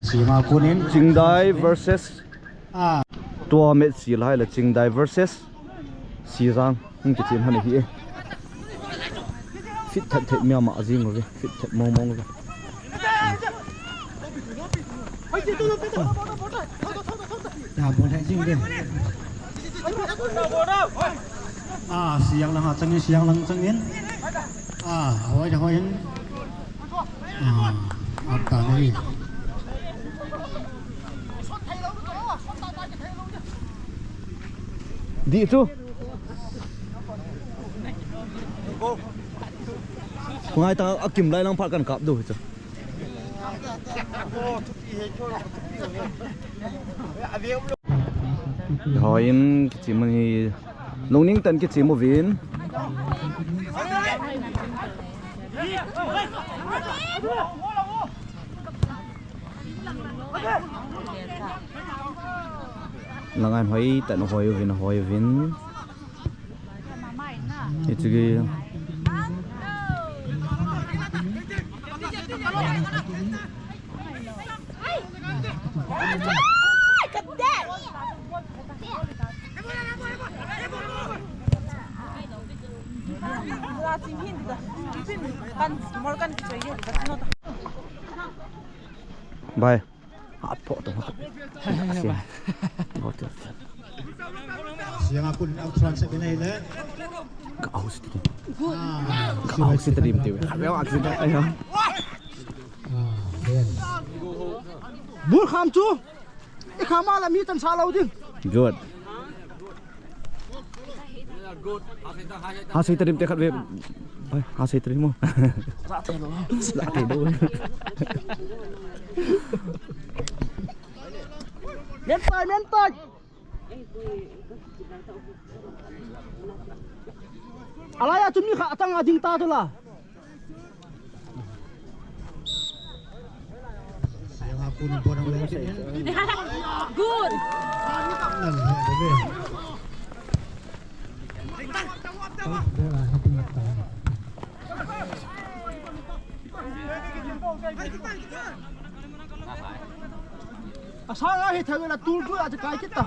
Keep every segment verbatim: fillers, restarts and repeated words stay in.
Sima kunin. Chingdai versus. Ah. Tua match si lai le Chingdai versus Sijang. Hung kichim hon ahi e. Fit thet thet mi ama jing uve. Fit thet mong mong uve. Ya, bol hai jing uve. Ah, Sijang lang ha changin, Sijang lang changin. Ah, hoi, hoi in. Ah, ap ta nei. Di chu. Kungai ta akim lai lang phat kan kap du chu. Hoi in kichim hi. Lungning tan kichim uvin. Langan hoi tan hoi uvin, hoi uvin. Hiche ki. Bye. Apo to. Asia. Go to. Siang aku nak transfer ni le. Ka aus ti. Good. Ka aus ti dim ti. Ka aus ti dim. Bul kham chu. I kham a la mi tan sa lo ding. Good. Ha sei tarim te khat ve. Bai, ha sei tarim mo. La thei lo. La thei lo. Men tai, men tai. Alai a chu mi khat atang a ding ta chu la. Good. Asang ahi thang la tul tu a kai kita.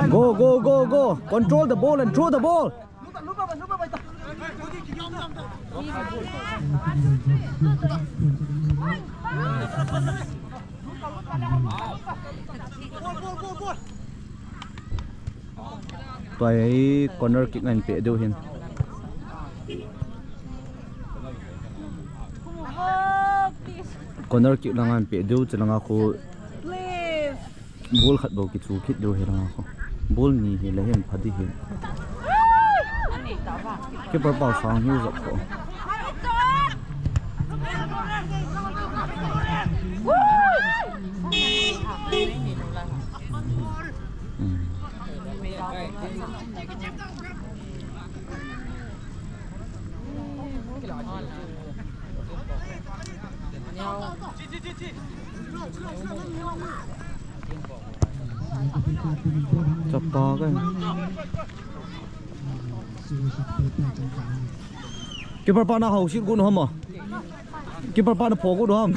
Go, go, go, go. Control the ball and throw the ball. Tua hi corner kick ngai pe deu hin. Corner kick lang ngai pe deu, chelanga khu. Ball khat bou kichu kit deu hi langa khu. Ball ni hi le hin pha di hin. Keeper pa sang hi jop ko. Chapa ka. Keeper pa na hau sit gun hom a. Keeper pa na pho gun hom.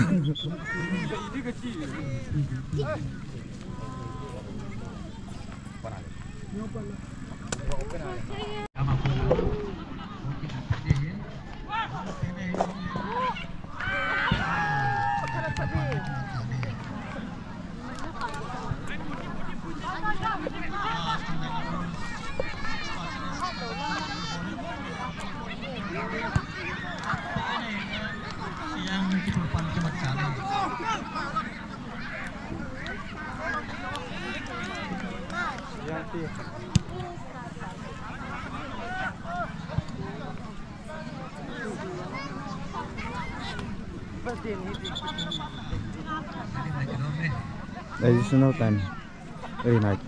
Additional time. Very nice.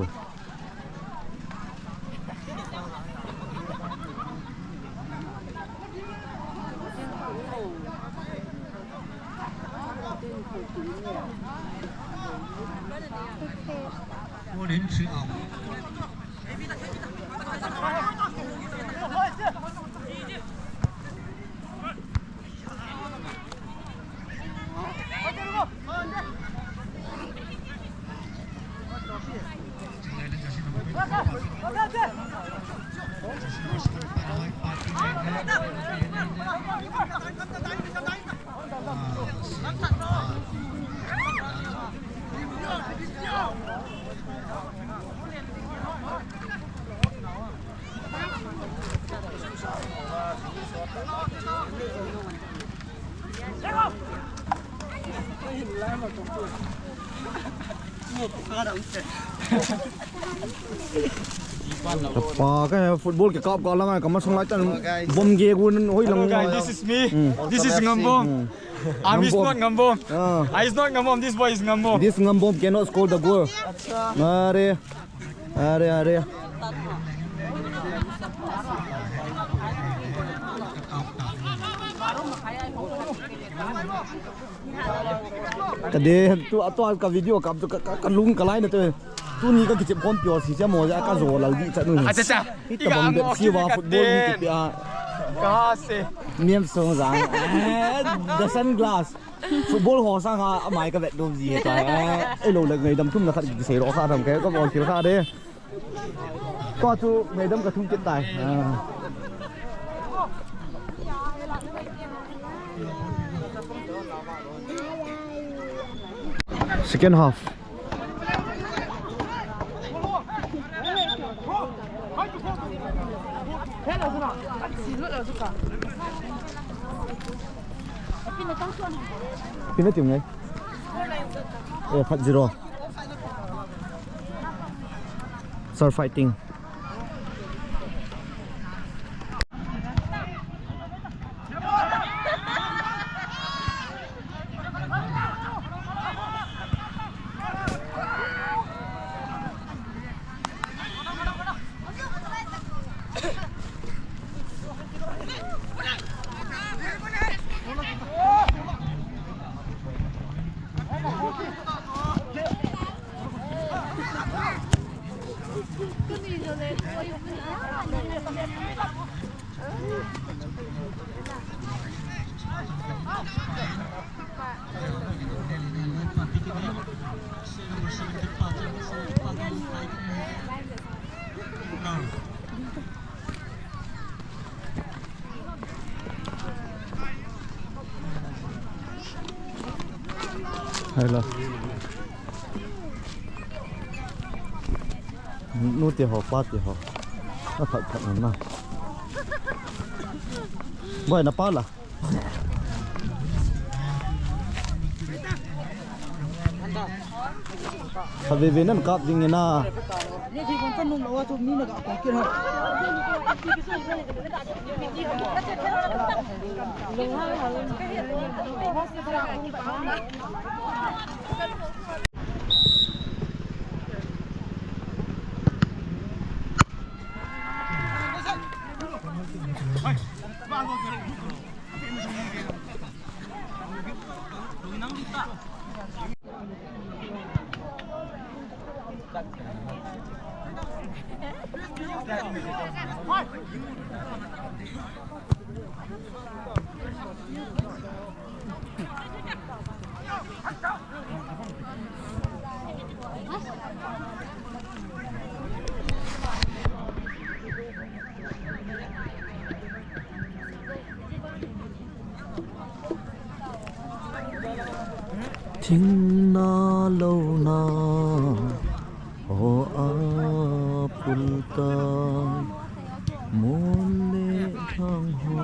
Pa ka football ke kap ka langa ka masang lai tan bom ge gun hoi lang. Hello guys, this is me. Hmm. This is Ngambom. Hmm. I'm is Ngambom. Not Ngambom. Ah. Ah, is not Ngambom. This boy is Ngambom. This Ngambom cannot score the goal. Are, are, are. Ka de tu, atu ka video kap tu ka, ka, ka lung ka lai na tu. Tuni ka kichep kon pure si cha mo ja ka jo lal di cha nu. Acha cha. Hita bang de siva football ni ti a. Ka se. Niam song jang. Eh, the sunglass. Football ho sang ha amai ka vet dom ji he ta. Eh, lo le ngaidam thum na khat ki sei ro kha tham ke ka bol kil kha de. Ko chu ngaidam ka thum kit tai. Ah. Second half. Pina tim ngai. Eh, khat zero. Start fighting. Hello. Nu te ho, pa te ho. Na phat phat na. Boy, na pa la. Kha ve ve nan kap ding ina. Thingna louna ho a pulta mon le thang ho.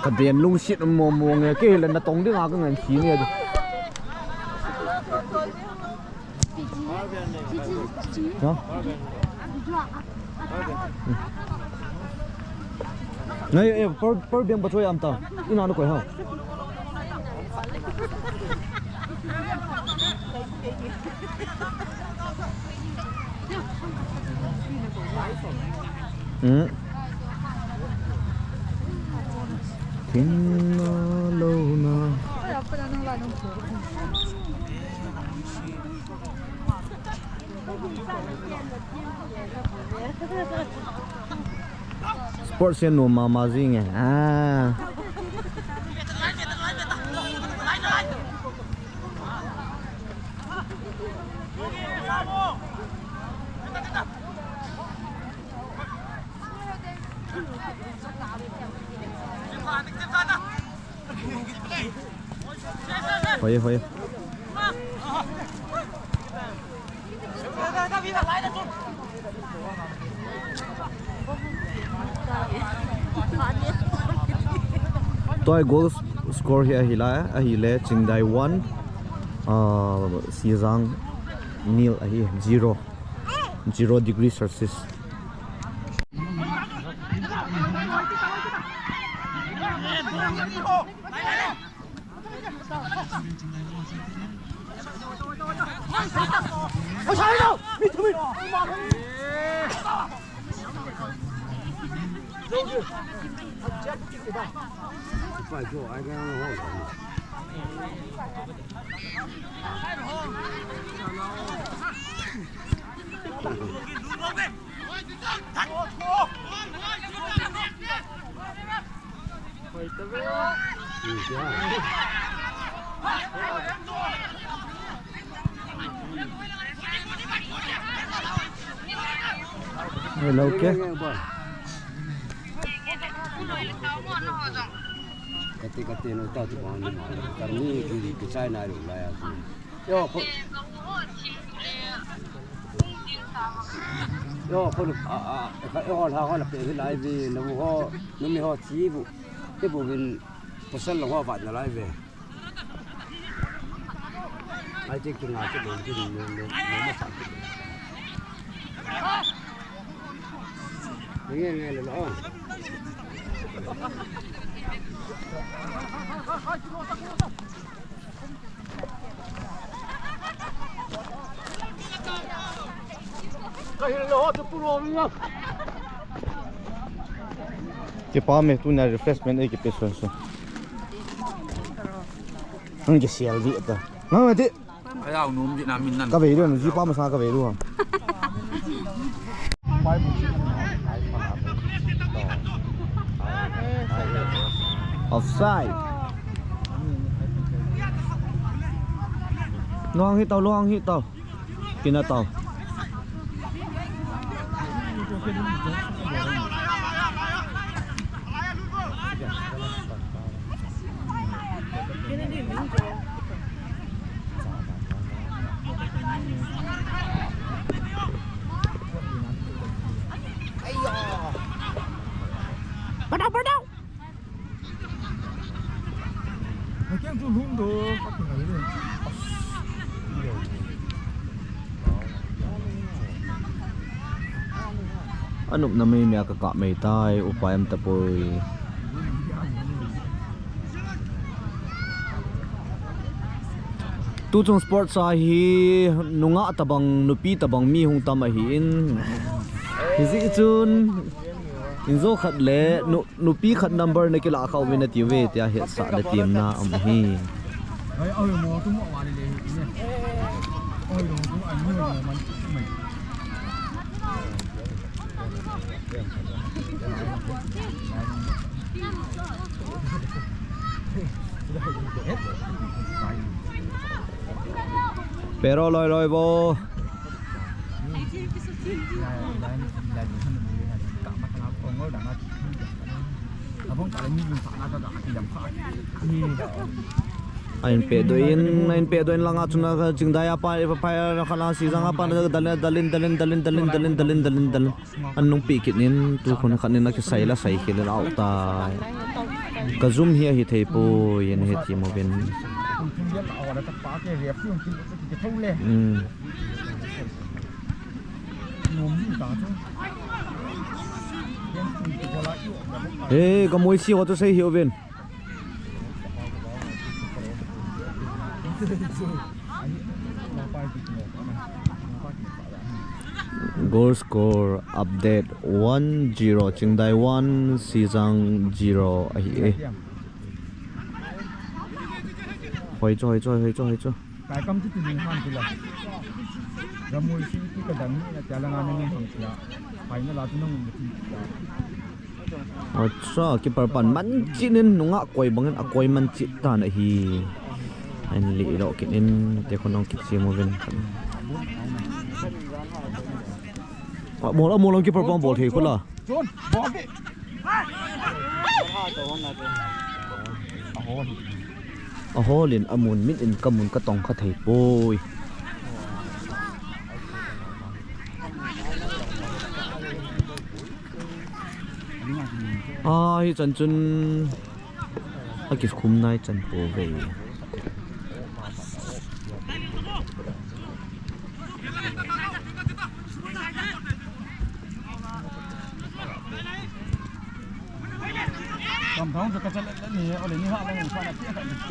Ka den lungset um mong mong e, kei le na tong ding a ka ngan si ni a du. Ha? Ngai, eh, power, power bank ba choi am ta. Ina no koi ha. Hmm. Thin na lo na. Sports hian nuam mama zing e. Ah. Hoi, hoi. Tua goal score hi ahila, ahile Chingdai one, ah, Sijang nil ahi, zero, zero degree Celsius. Hello, ke? Kati, kati, no, ta tu bang ni ma. Kami ki, ki China ru la ya tu. Yo, ko. Yo, ko, a, a, ka, yo, la, ko, la, pe, la, vi, no, ho, no, mi, ho, chi, bu. Te, bu, vin, pasal, lo, ho, va, na, la, vi. Ai, te, ki, nga, te, bu, ki, no, no, no, ma, sa, ki. Nge, nge, le, lo. Kipa me, tuna refreshment ei kipe son son. Ang kisial di ata. Nang ati. Ayau num di namin nan. Ka vei lu, ji pa masa ka vei lu. Offside. Luang hi tau, luang hi tau. Kina tau. Padau, padau. Anop na mai mia ka kap mai tai, upai um tapoi. Tuchung sports a hi nungah tabang, nupi tabang mi hung tam ahin. Hijeh chun, inzo khat le nu, nupi khat number na kila kha uvin ati uve, tia hetsah na tiam na um ahi. Ai, ai, mo tu mo wa le le hi ne. Pero loi loi bo. Ahin pehdoh in, ahin pehdoh in langa chun a Chingdai a pa, pa, pa, khat a Sijang a pa, dalin, dalin, dalin. An nung pi kit in, tu khun khat in a kisai la sai kit in a out tai. Ka zum hi ahi thei poi, in hi ti mo vin. Hmm. Hey, ka moi si ko tu sei hi uvin. Goal score update one zero, Chingdai one, Sijang zero ahi e. Hoi cho, hoi cho, hoi cho, hoi cho. Kai kam tu tu ding han tu la. Ramui si tu ka dang ni na tia la nga na ni ham tia. Pai na la tu na ngun tu tia. Acha, keeper pan man chin in nunga koi bangin a koi man chin tan ahi. An li lo kin in te khonong kit si mo vin. A mo la mo long keeper pan bol thei ko la. John, bol de. A hol in a mun min in ka mun ka tong kha thei poi. A, hi chan chun a kikhum nai chan po ve. Kam thong chu ka chale le ni, ole ni ha le ni sa na ti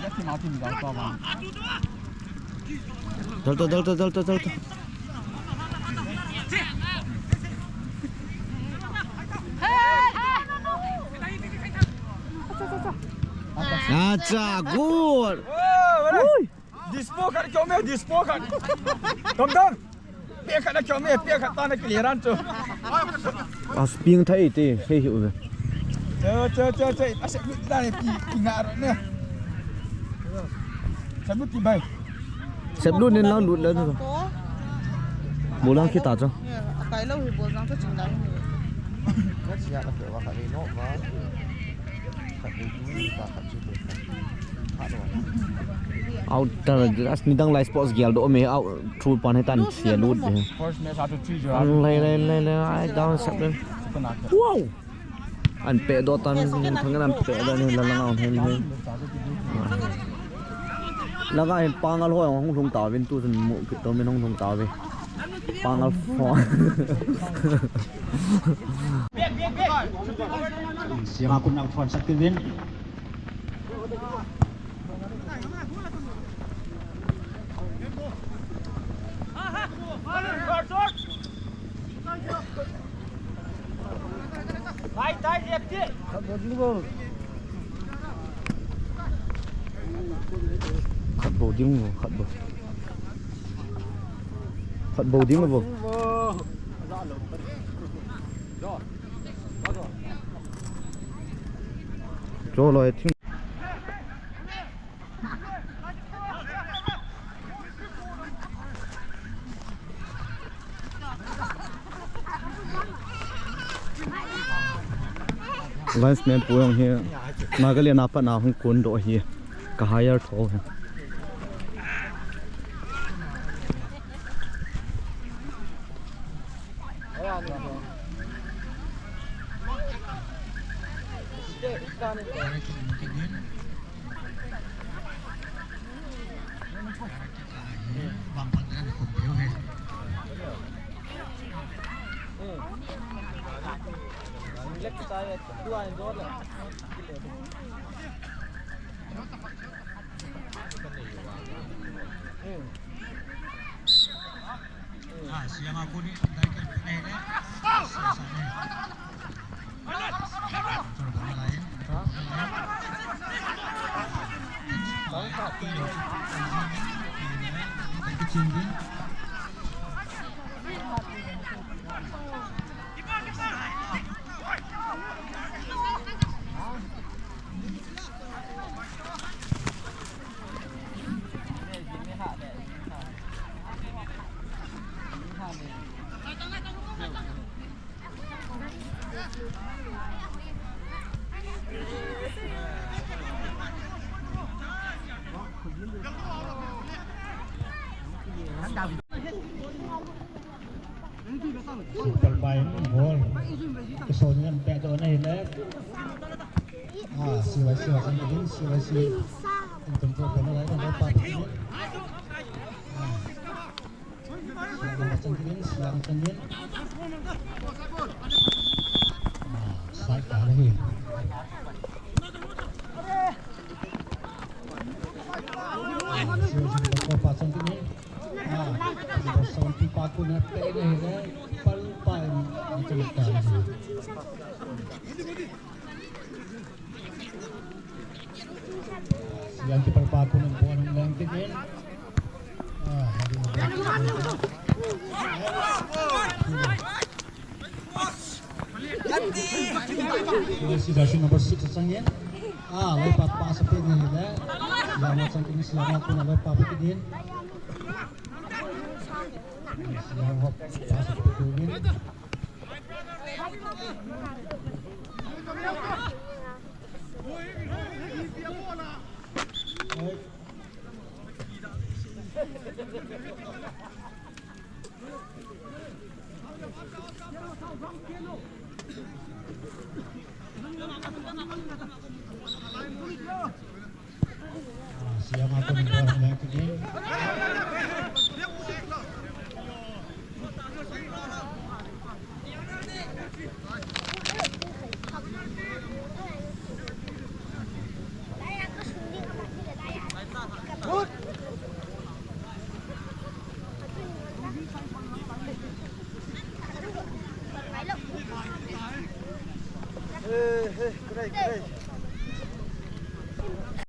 ka ti ma ti mi ga ka ba. Dal ta, dal ta, dal ta, dal ta. Acha, good. Ui. Dispo khat kyo me, dispo khat. Tom tom. Pe khat kyo me, pe khat ta na clear an chu. Asping thai te, sei hi u ve. Che, che, che, che. Ase mi da ne ki, ki nga ro ne. Sabu ti bai. Sep lut nin lang lut le. Bolang kita cho. Akai lo hi bolang cho ching dang. Ka sia ka pe wa ka ni no ma. Ka pe tu ka ka chu pe. Out ta as ni dang lai sports gial do me out thu pan he tan sia lut. First match out of three zero. Lai lai lai lai ai down sep le. Wow. An pe do tan thang an pe do ni la la ngau hen hen. La ga hen pangal ho hung lhung ta vin tu sun mu ki to min hung lhung ta ve. Pangal fo. Siang aku nak fon sakit vin. Khat bou ding, khat bou. Khat bou ding bou. Cho loi thing. Linesman pu jong hi Nagaland a pat na hung kon doh hi ka hire tho hi. Super Bike goal. Kisonlian pehdoh na ahile. Ah, C Y C ho chang kit in, C Y C. An control pehna lai, kan pa. Ah. Siang chang kit in, Siang chang kit in. Ah, side ka hi. Ah, C Y C ko pa chang kit in. Ah, number seventy pa ko na pe na hi le, pal pa in, ni chang ta hi. Siang keeper pa ko na ball hung lang kit in. Ah, C Y C jersey number six chang in. Ah, loipa pass pe na hi le. Siang chang kit in, Siang ko na loipa pe kit in. Siang ho pass pe kit in. Ah, Siang a kon ball hung lang kit in. Eh, eh, kudai, kudai.